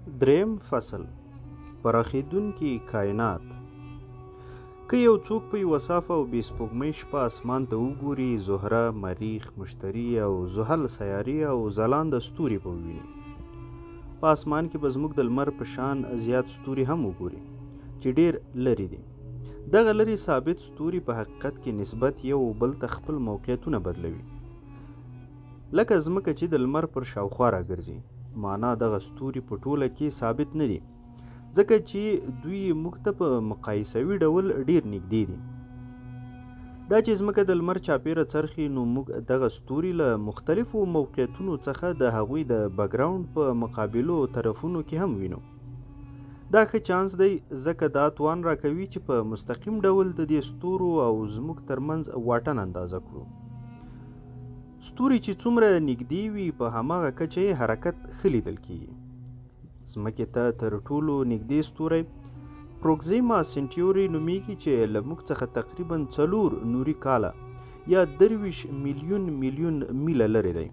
دریم فصل، پراخېدونکي کاینات. که یو څوک په یوه صافه او بې سپوږمۍ شپه اسمان ته وګوري، زهره، مریخ، مشتري او زحل سیارې او ځلانده ستوري به وویني. په اسمان کې به زموږ د لمر په شان زیات ستوري هم وګوري چې ډېر لرې دي. دغه لرې ثابت ستوري په حقیقت کې نسبت یو بل ته خپل موقعیتونه بدلوي، لکه ځمکه چې د لمر پر شاوخوا راګرځي. معنا دغه ستوري په ټوله کې ثابت نه دي، ځکه چې دوی موږ ته په مقایسوي ډول ډېر نږدې دي. دا چې ځمکه د لمر چاپېره څرخي، نو موږ دغه ستوري له مختلفو موقعیتونو څخه د هغوی د بکګراونډ په مقابلو طرفونو کې هم وینو. دا ښه چانس دی، ځکه دا توان راکوي چې په مستقیم ډول د دې ستورو او زموږ ترمنځ واټن اندازه کړو. ستوري چې څومره نږدې وي، په هماغه کچه یې حرکت ښه لیدل کېږي. ځمکې ته تر ټولو نږدې ستوری پروکزیما سنټیوري نومیږي چې له موږ څخه تقریبا 4 نوري کاله یا 23 میلیون میلیون میله لرې دی.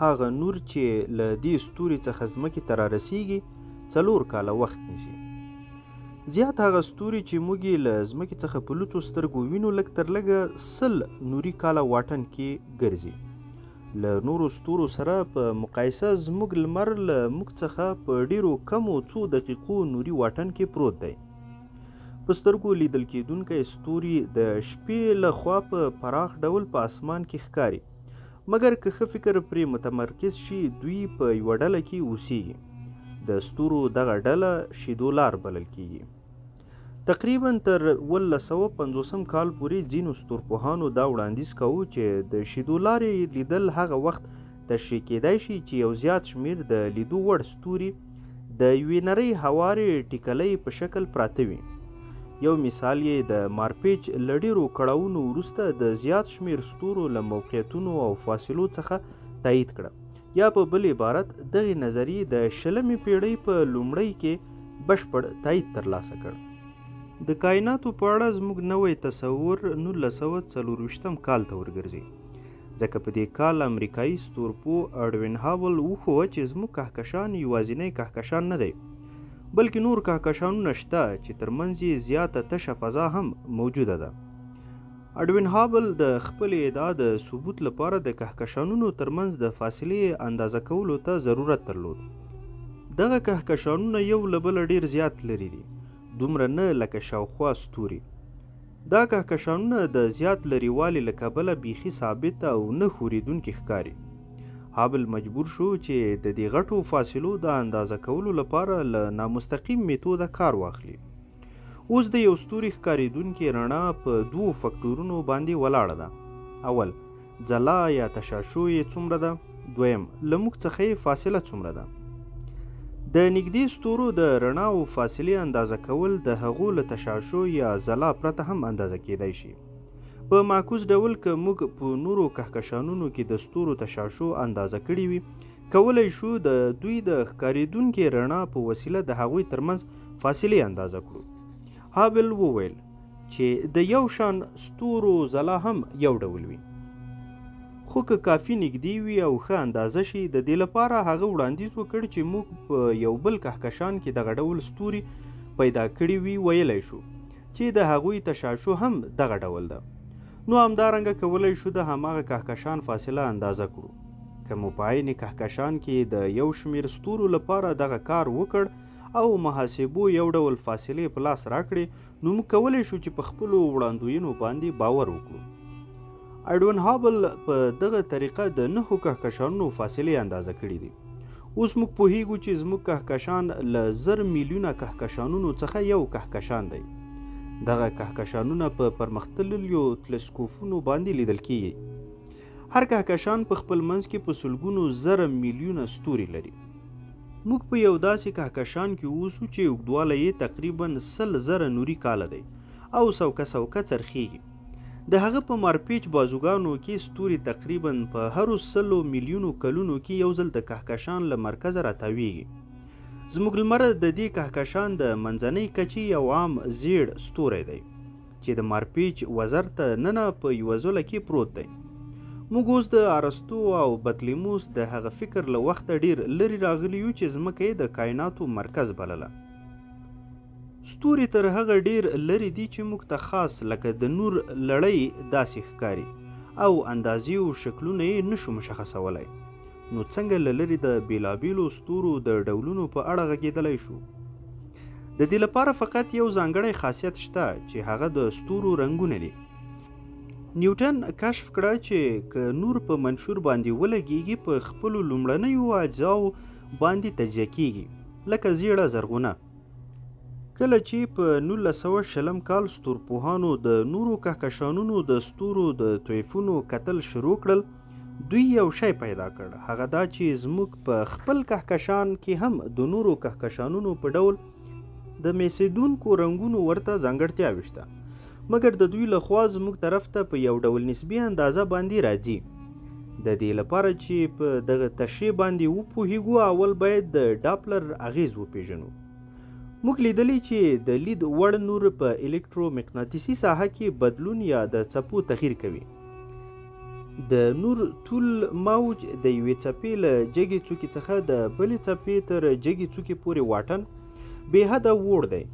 هغه نور چې له دې ستوري څخه ځمکې ته رارسیږي 4 کاله وخت نیسي. زیات هغه ستوري چې موږ یې له ځمکې څخه په لوڅو سترګو وینو لږ تر لږه 100 نوري کاله واټن کې ګرځي. له نورو ستورو سره په مقایسه زموږ لمر له موږ څخه په ډیرو کمو څو دقیقو نوري واټن کې پروت دی. په سترګو لیدل کېدونکی ستوري د شپې له خوا په پراخ ډول په اسمان کې ښکاري، مګر که ښه فکر پرې متمرکز شي دوی په یوه ډله کې اوسیږي. د ستورو دغه ډله شیدو لار بلل کیږي. تقریبا تر 1950 کال پورې ځینو ستورپوهانو دا وړاندیز کاوه چې د شیدو لارې لیدل هغه وخت تشریح کېدای شي چې یو زیات شمېر د لیدو وړ ستوري د یوې نرۍ هوارې ټیکلۍ په شکل پراته وي. یو مثال یې د مارپیچ له ډېرو کړاوونو وروسته د زیات شمېر ستورو له موقعیتونو او فاصلو څخه تایید کړه، یا په بل عبارت دغې نظریې د 20مې پیړۍ په لومړۍ کې بشپړ تایید ترلاسه کړ. د کایناتو په اړه زموږ نوی تصور 1924 کال ته ورګرځي، ځکه په دې کال امریکایي ستورپوه اډوین هابل وښوه چې زموږ کهکشان یوازینی کهکشان نه دی، بلکې نور کهکشانونه شته چې ترمنځ یې زیاته تشه فضا هم موجوده ده. اډوین هابل د خپلې ادعا د ثبوت لپاره د کهکشانونو ترمنځ د فاصلې اندازه کولو ته ضرورت درلود. دغه کهکشانونه یو له بله ډېر زیات لرې دي، دومره نه لکه شاوخوا ستوري. دا کهکشانونه د زیات لرېوالي له کبله بیخي ثابت او نه ښورېدونکي ښکاري. هابل مجبور شو چې د دې غټو فاصلو د اندازه کولو لپاره له نامستقیم میتوده کار واخلي. اوس د یو ستوري ښکارېدونکې رڼا په دوو فکټورونو باندې ولاړه ده. اول، ځلا یا تشعشع یې څومره ده؟ دویم، له موږ څخه یې فاصله څومره ده؟ د نږدې ستورو د رڼا او فاصلې اندازه کول د هغو له تشعشع یا ځلا پرته هم اندازه کېدای شي. په معکوس ډول که موږ په نورو کهکشانونو کې د ستورو تشعشع اندازه کړې وي، کولی شو د دوی د ښکارېدونکې رڼا په وسیله د هغوی ترمنځ فاصلې اندازه کړو. هابل وویل چې د یو شان ستورو ځلا هم یو ډول وي، خو که کافي نږدې وي او ښه اندازه شي. د دې لپاره هغه وړاندیز وکړ چې موږ په یو بل کهکشان کې دغه ډول ستوري پیدا کړي وي، ویلی شو چې د هغوی تشعشع هم دغه ډول ده. نو همدارنګه کولی شو د هماغه کهکشان فاصله اندازه کړو. که مو په عین کهکشان کې د یو شمېر ستورو لپاره دغه کار وکړ او محاسبو یو ډول فاصلې په لاس راکړې، نو موږ کولی شو چې په خپلو وړاندوینو باندې باور وکړو. اډوین هابل په دغه طریقه د 9 کهکشانونو فاصلې اندازه کړې دي. اوس موږ پوهیږو چې زموږ کهکشان له 1000 میلیونه کهکشانونو څخه یو کهکشان دی. دغه کهکشانونه په پرمختللیو تلسکوپونو باندې لیدل کیږي. هر کهکشان په خپل منځ کې په سلګونو زره میلیونه ستوري لري. موږ په یو داسې کهکشان کې اوسو چې اوږدوالی یې تقریبا 100,000 نوري کاله دی او سوکه سوکه څرخیږي. د هغه په مارپیچ بازوګانو کې ستوري تقریبا په هرو 100 میلیونو کلونو کې یو ځل د کهکشان له مرکزه راتاویږي. زموږ لمر د دې کهکشان د منځنۍ کچې یو عام زیړ ستوری دی چې د مارپیچ وزر ته ننه په یوه ځوله کې پروت دی. موږ اوس د ارسطو او بطلیموس د هغه فکر له وخته ډېر لرې راغلي یو چې ځمکه یې د کایناتو مرکز بلله. ستوري تر هغه ډېر لرې دي چې موږ ته خاص لکه د نور لړۍ داسې ښکاري او اندازې او شکلونه یې نشو مشخصولای. نو څنګه له لرې د بېلابېلو ستورو د ډولونو په اړه غږېدلای شو؟ د دې لپاره فقط یو ځانګړی خاصیت شته چې هغه د ستورو رنګونه دي. نیوټن کشف کړه چې که نور په منشور باندې ولګیږي په خپلو لومړنیو اجزاو باندې تجزیه کیږي لکه زیړه زرغونه. کله چې په 1920 کال ستورپوهانو د نورو کهکشانونو د ستورو د طیفونو کتل شروع کړل، دوی یو شی پیدا کړ، هغه دا چې زموږ په خپل کهکشان کې هم د نورو کهکشانونو په ډول د میسیدونکو رنګونو ورته ځانګړتیاوې شته، مګر د دوی له خوا زموږ طرف ته په یو ډول نسبي اندازه باندې راځي. د دې لپاره چې په دغه تشریح باندې وپوهیږو، اول باید د ډاپلر اغیز وپیژنو. موږ لیدلی چې د لید وړ نور په الکترومقناطیسي ساحه کې بدلون یا د څپو تغییر کوي. د نور طول موج د یوې څپې له جګې څوکې څخه د بلې څپې تر جګې څوکې پورې واټن بې حده ووړ دی.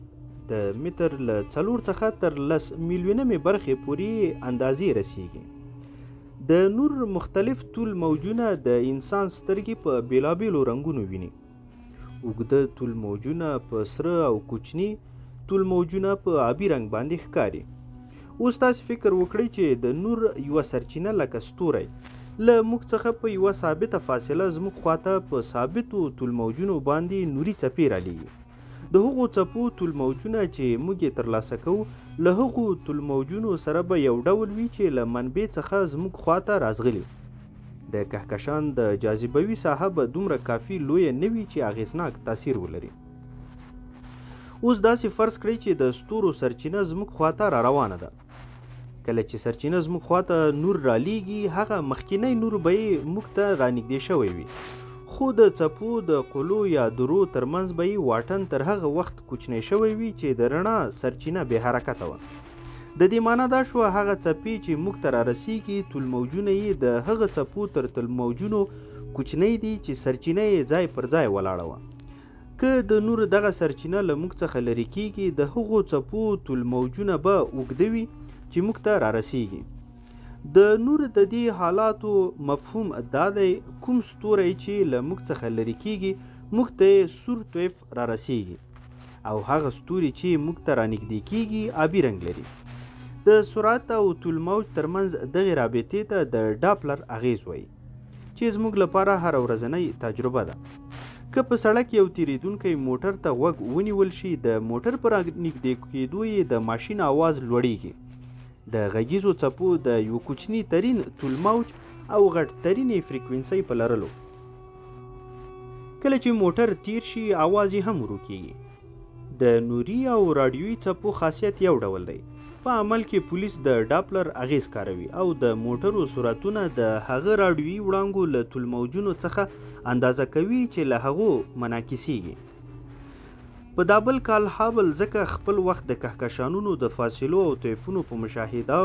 د متر له 4 څخه تر 10 میلیونمې برخې پورې اندازې رسیږي. د نور مختلف طول موجونه د انسان سترګې په بېلابېلو رنګونو ویني. اوږده طول موجونه په سره او کوچني طول موجونه په آبي رنګ باندې ښکاري. اوس تاسې فکر وکړئ چې د نور یوه سرچینه لکه ستوری له موږ څخه په یوه ثابته فاصله زموږ خواته په ثابتو طول موجونو باندې نوري څپې رالیږي. د هغو څپو طول موجونه چې موږ یې ترلاسه کوو له هغو طول موجونو سره به یو ډول وي چې له منبع څخه زموږ خواته راځغلي. د کهکشان د جاذبوي ساحه به دومره کافي لویه نه وي چې اغېزناک تاثیر ولري. اوس داسې فرض کړئ چې د ستورو سرچینه زموږ خواته را روانه ده. کله چې سرچینه زموږ خواته نور رالیږي، هغه مخکینی نور به یې موږ ته رانږدې شوی وي، خو د څپو د قلو یا درو ترمنځ به یې واټن تر هغه وخت کوچنی شوی وي چې د رڼا سرچینه بې حرکته وه. د دې معنا دا شوه هغه څپې چې موږ ته رارسیږي طول موجونه یې د هغه څپو تر طول موجونو کوچنۍ دي چې سرچینه یې ځای پر ځای ولاړه وه. که د نور دغه سرچینه له موږ څخه لرې کیږي، د هغو څپو طول موجونه به اوږده وي چې موږ ته رارسیږي. د نور د دې حالاتو مفهوم دا دی، کوم ستوری چې له موږ څخه لرې کیږي موږ ته یې سور طیف رارسیږي او هغه ستوري چې موږ ته رانږدې کیږي آبي رنګ لري. د سرعت او طول موج ترمنځ دغې رابطې ته د ډاپلر اغیز وایي چې زموږ لپاره هره ورځنۍ تجربه ده. که په سړک یو تیریدونکی موټر ته غوږ ونیول شي، د موټر په رانږدې کېدو یې د ماشین آواز لوړیږي. د غږیزو څپو د یو کوچني ترین طول موج او غټ ترینې فریکوینسۍ په لرلو، کله چې موټر تیر شي آواز یې هم ورو کیږي. د نوري او راډیويي څپو خاصیت یو ډول دی. په عمل کې پولیس د ډاپلر اغیز کاروي او د موټرو سرعتونه د هغه راډیويي وړانګو له طول موجونو څخه اندازه کوي چې له هغو منعکسیږي. په دا بل کال هابل ځکه خپل وخت د کهکشانونو د فاصلو او طیفونو په مشاهده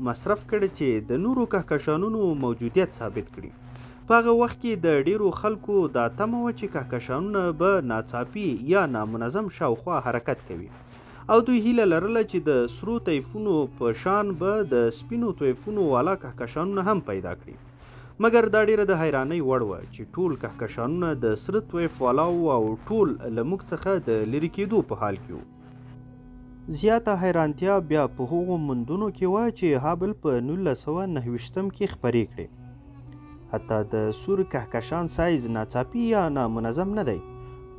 مصرف کړ چې د نورو کهکشانونو موجودیت ثابت کړي. په هغه وخت کې د ډیرو خلکو دا تمه وه چې کهکشانونه به ناڅاپي یا نامنظم شاوخوا حرکت کوي او دوی هیله لرله چې د سرو طیفونو په شان به د سپینو طیفونو والا کهکشانونه هم پیدا کړي. مګر دا ډیره د حیرانۍ وړ وه چې ټول کهکشانونه د سره طیف والا وو او ټول له موږ څخه د لرې کېدو په حال کې وو. زیاته حیرانتیا بیا په هغو موندنو کې وه چې هابل په 1929 کې خپرې کړې. حتی د سور کهکشان سایز ناڅاپي یا نامنظم نه دی،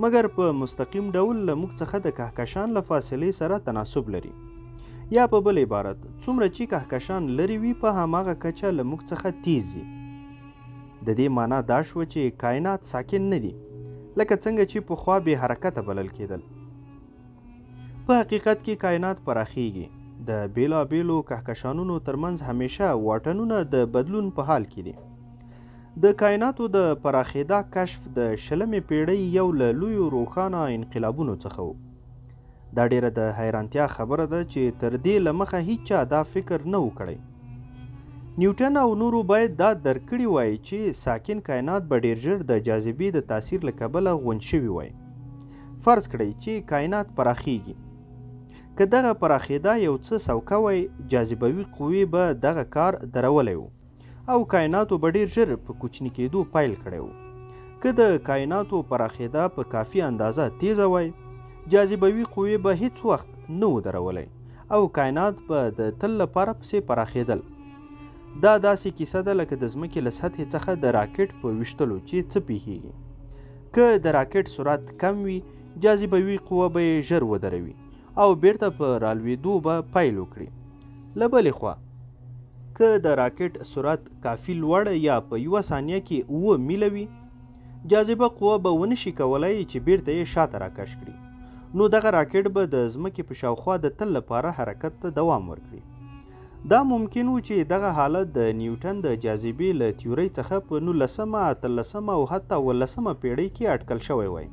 مګر په مستقیم ډول له موږ څخه د کهکشان له فاصلې سره تناسب لري. یا په بل عبارت، څومره چې کهکشان لرې وي په هماغه کچه له موږ څخه تیز ځي. د دې معنا دا شوه چې کائنات ساکن نه دي، لکه څنګه چې پخوا بې حرکته بلل کېدل. په حقیقت کې کائنات پراخیږي. د بېلابېلو کهکشانونو ترمنځ همیشه واټنونه د بدلون په حال کې دي. د کائناتو د پراخېدا کشف د 20مې پیړۍ یو له لویو روښانه انقلابونو څخه و. دا ډیره د حیرانتیا خبره ده چې تر دې له مخه هیچا دا فکر نه و کړی. نیوټن او نورو باید دا درک کړي وای چې ساکن کاینات به ډېر ژر د جاذبې د تاثیر له کبله غونج شوي وای. فرض کړئ چې کاینات پراخېږي. که دغه پراخېدا یو څه سوکه وای، جاذبوي قوې به دغه کار درولی و او کایناتو به ډېر ژر په کوچني کېدو پیل کړی و. که د کایناتو پراخېدا په کافي اندازه تېزه وای، جاذبوي قوې به هېڅ وخت نه و درولی او کاینات به د تل لپاره پسې پراخېدل. دا داسې کیسه ده لکه د ځمکې له سطحې څخه د راکټ په ویشتلو چې څه پیښیږي. که د راکټ سرعت کم وي، جاذبوي قوه به یې ژر ودروي او بیرته په رالوېدو به پیل وکړي. له بلې خوا که د راکټ سرعت کافي لوړ یا په یوه ثانیه کې 7 میله وي، جاذبه قوه به ونشي کولای چې بیرته یې شاته راکش کړي. نو دغه راکټ به د ځمکې په شاوخوا د تل لپاره حرکت ته دوام ورکړي. دا ممکن و چې دغه حالت د نیوټن د جاذبې له تیورۍ څخه په 19مه، 18مه او حتی 17مه پیړۍ کې اټکل شوی وای.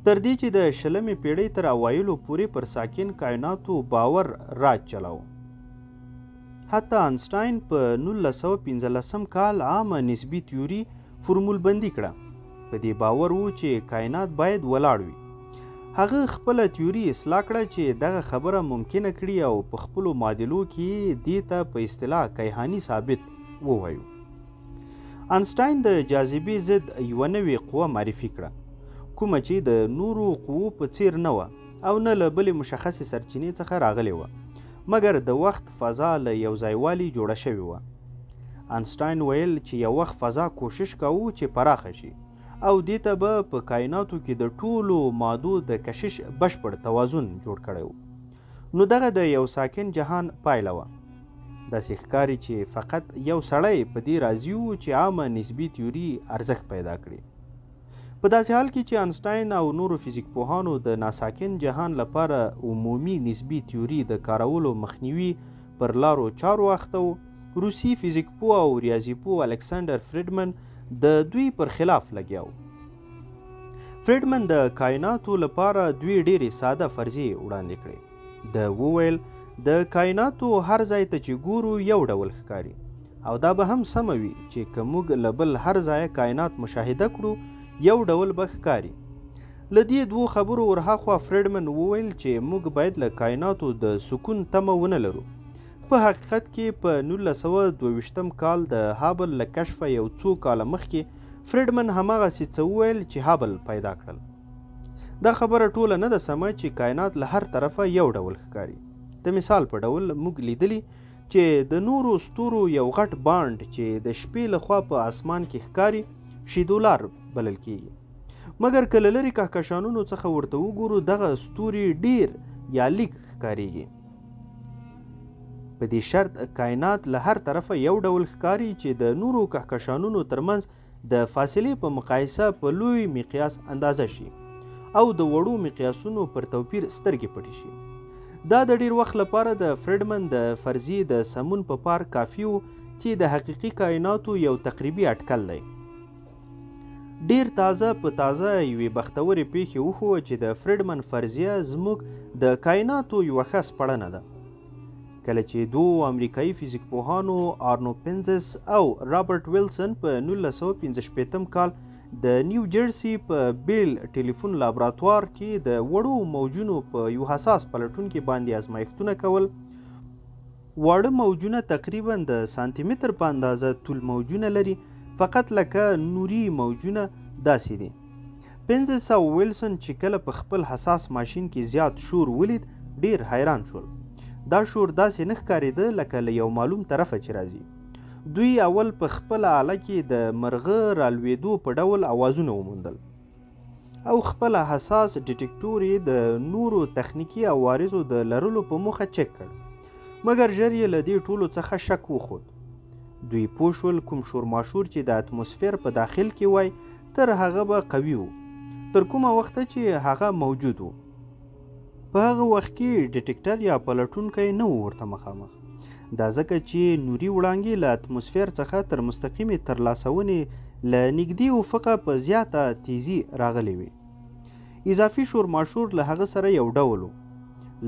تر دې چې د 20مې پیړۍ تر اوایلو پورې پر ساکن کایناتو باور راج چلاوه. حتی انسټاین په 1915 کال عامه نسبي تیوري فرمول بندي کړه. په دې باور و چې کاینات باید ولاړ وي. هغه خپله تیوري اصلاح کړه چې دغه خبره ممکنه کړي او په خپلو معادلو کې دې ته په اصطلاح کیهاني ثابت ووایو. انسټاین د جاذبې ضد یوه نوې قوه معرفي کړه، کومه چې د نورو قوو په څیر نه وه او نه له بلې مشخصې سرچینې څخه راغلې وه، مګر د وخت فضا له یو ځایوالي جوړه شوې وه. انسټاین ویل چې یو وخت فضا کوشش کاوه چې پراخه شي او دې ته به په کایناتو کې د ټولو مادو د کشش بشپړ توازن جوړ کړی و. نو دغه د یو ساکن جهان پایله وه. داسې ښکاري چې فقط یو سړی په دې راضي و چې عامه نسبي تیوري ارزښت پیدا کړي. په داسې حال کې چې انسټاین او نورو فزیک پوهانو د ناساکن جهان لپاره عمومي نسبي تیوري د کارولو مخنیوي پر لارو چارو اخته و، روسي فزیک پوه او ریاضي پوه الکساندر فریډمن د دوی پر خلاف لګیا و. فریډمن د کایناتو لپاره دوی ډېرې ساده فرضیې وړاندې کړې. ده وویل د کایناتو هر ځای ته چې ګورو یو ډول ښکاري او دا به هم سمه وي چې که موږ له بل هر ځایه کاینات مشاهده کړو یو ډول به ښکاري. له دې دوو خبرو ورهاخوا فریډمن وویل چې موږ باید له کایناتو د سکون تمه ونه لرو. په حقیقت کې په 1922 کال د هابل له کشفه یو څو کاله مخکې فریډمن هماغسې څه وویل چې هابل پیدا کړل. دا خبره ټوله نه ده سمه چې کاینات له هر طرفه یو ډول ښکاري. د مثال په ډول موږ لیدلي چې د نورو ستورو یو غټ بانډ چې د شپې لخوا په اسمان کې ښکاري شیدولار بلل کیږي، مګر که له لرې کهکشانونو څخه ورته وګورو دغه ستوري ډیر یا لیږ ښکاریږي. په دې شرط کاینات له هر طرفه یو ډول ښکاري چې د نورو کهکشانونو ترمنځ د فاصلې په مقایسه په لوی مقیاس اندازه شي او د وړو مقیاسونو پر توپیر سترګې پټې شي. دا د ډیر وخت لپاره د فریډمن د فرضیې د سمون په پار کافي و چې د حقیقي کایناتو یو تقریبي اټکل دی. ډیر تازه په تازه یوې بختورې پیښې وښوه چې د فریډمن فرضیه زموږ د کایناتو یوه ښه سپړنه ده. کله چې دوو امریکایي فزیک پوهانو آرنو پنزس او رابرټ ویلسن په 1965 کال د نیو جرسي په بیل ټلیفون لابراتوار کې د وړو موجونو په یو حساس پلټونکي باندې ازمایښتونه کول، واړه موجونه تقریبا د سانتي متر په اندازه طول موجونه لري، فقط لکه نوري موجونه داسې دي. پنزس او ویلسن چې کله په خپل حساس ماشین کې زیات شور ولید ډیر حیران شول. دا شور داسې نه ښکارېده لکه له یو معلوم طرفه چې راځي. دوی اول په خپله آله کې د مرغه رالوېدو په ډول اوازونه وموندل او خپله حساس ډیټیکټور یې د نورو تخنیکي عوارضو د لرلو په موخه چک کړ، مګر ژر یې له دې ټولو څخه شک وخوت. دوی پوه شول کوم شورماشور چې د اتموسفیر په داخل کې وای تر هغه به قوي و تر کومه وخته چې هغه موجود و. په هغه وخت کې ډیټیکټر یا پلټونکی نه و ورته مخامخ. دا ځکه چې نوري وړانګې له اتموسفیر څخه تر مستقیمې ترلاسونې له نږدې افقه په زیاته تیزي راغلې وې. اضافي شورماشور له هغه سره یو ډول و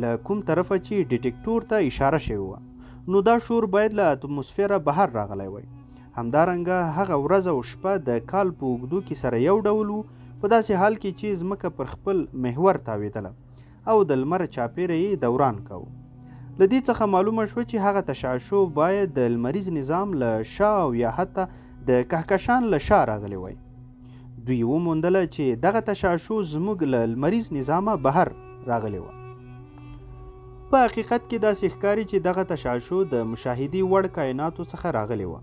له کوم طرفه چې ډیټیکټور ته اشاره شوې وه، نو دا شور باید له اتموسفیره بهر راغلی وای. همدارنګه هغه ورځ او شپه د کال په اوږدو کې سره یو ډول وو، په داسې حال کې چې ځمکه پر خپل محور تاوېدله او د لمر چاپېره یې دوران کاوه. له دې څخه معلومه شوه چې هغه تشعشع باید د لمریز نظام له شا او یا حتی د کهکشان له شا راغلې وای. دوی وموندله چې دغه تشعشع زموږ له لمریز نظامه بهر راغلې وه. په حقیقت کې داسې ښکاري چې دغه تشعشع د مشاهدې وړ کایناتو څخه راغلې وه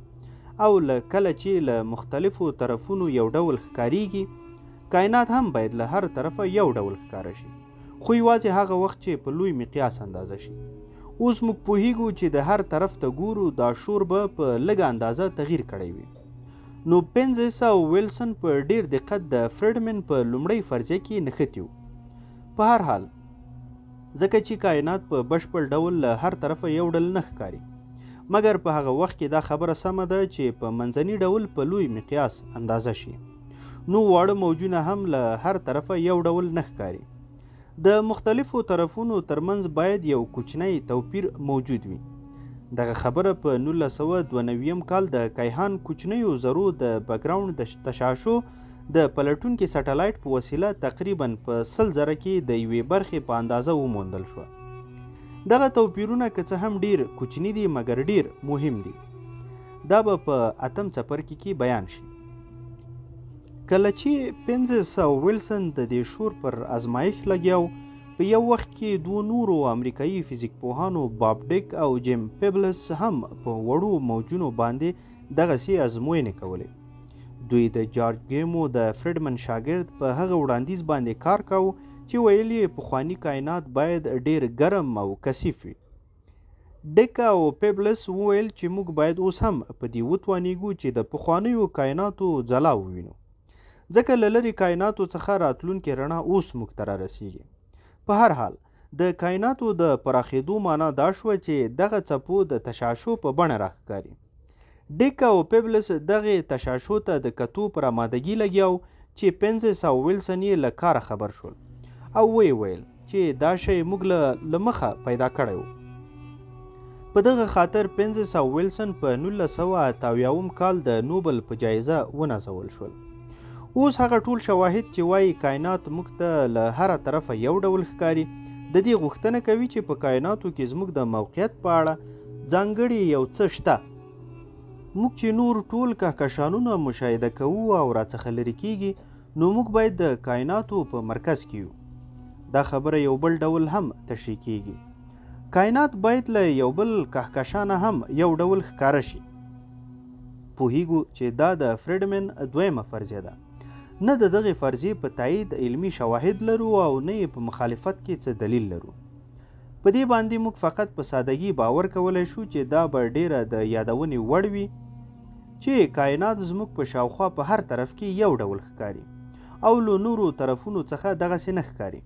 او له کله چې له مختلفو طرفونو یو ډول ښکاریږي، کاینات هم باید له هر طرفه یو ډول ښکاره شي، خو یوازې هغه وخت چې په لوی مقیاس اندازه شي. اوس موږ پوهیږو چې د هر طرف ته ګورو دا شور به په لږه اندازه تغییر کړی وي. نو پنزس او ویلسن په ډیر دقت د فریډمن په لومړۍ فرضیه کې نښتي وو. په هر حال، ځکه چې کاینات په بشپړ ډول له هر طرفه یو ډول نه ښکاري، مګر په هغه وخت کې دا خبره سمه ده چې په منځني ډول په لوی مقیاس اندازه شي، نو واړه موجونه هم له هر طرفه یو ډول نه ښکاري. د مختلفو طرفونو ترمنځ باید یو کوچنی توپیر موجود وي. دغه خبره په 1992 کال د کیهان کوچنیو ذرو د بکګراونډ د تشعشع د پلټونکي سټلایټ په وسیله تقریبا په 100 زره کې د یوې برخې په اندازه وموندل شوه. دغه توپیرونه که څه هم ډیر کوچني دي، مګر ډیر مهم دي. دا به په اتم څپرکي کې بیان شي. کله چې پنزس او ویلسن د دې شور پر ازمایښت لګیا وو، په یو وخت کې دوو نورو امریکایي فزیک پوهانو باب ډیک او جیم پیبلس هم په وړو موجونو باندې دغسې ازموینې کولې. دوی د جارج ګیمو د فریډمن شاګرد په هغه وړاندیز باندې کار کاوه چې ویل یې پخواني کاینات باید ډیر ګرم او کثیف وي. ډیک او پیبلس وویل چې موږ باید اوس هم په دې وتوانیږو چې د پخوانیو کایناتو ځلا ووینو، ځکه له لرې کایناتو څخه راتلونکې رڼا اوس موږ ته رارسیږي. په هر حال، د کایناتو د پراخېدو معنا دا شوه چې دغه څپو د تشعشع په بڼه راښکاري. ډیک او پیبلس دغې تشعشع ته د کتو پر امادګي لګیا وو چې پنزس او ویلسن یې له کاره خبر شول او ویې ویل چې دا شی موږ له مخه پیدا کړی و. په دغه خاطر پنزس او ویلسن په 1978 کال د نوبل په جایزه ونازول شول. اوس هغه ټول شواهد چې وایي کاینات موږ ته له هره طرفه یو ډول ښکاري، د دې غوښتنه کوي چې په کایناتو کې زموږ د موقعیت په اړه ځانګړي یو څه شته. موږ چې نور ټول کهکشانونه مشاهده کوو او راڅخه لرې کیږي، نو موږ باید د کایناتو په مرکز کې یو. دا خبره یو بل ډول هم تشریح کیږي. کاینات باید له یو بل کهکشانه هم یو ډول ښکاره شي. پوهیږو چې دا د فریډمن دویمه فرضیه ده. نه د دغې فرضیې په تایید علمي شواهد لرو او نه یې په مخالفت کې څه دلیل لرو. په دې باندې موږ فقط په سادګي باور کولی شو چې دا به ډیره د یادونې وړ وي چې کاینات زموږ په شاوخوا په هر طرف کې یو ډول ښکاري او له نورو طرفونو څخه دغسې نه ښکاري.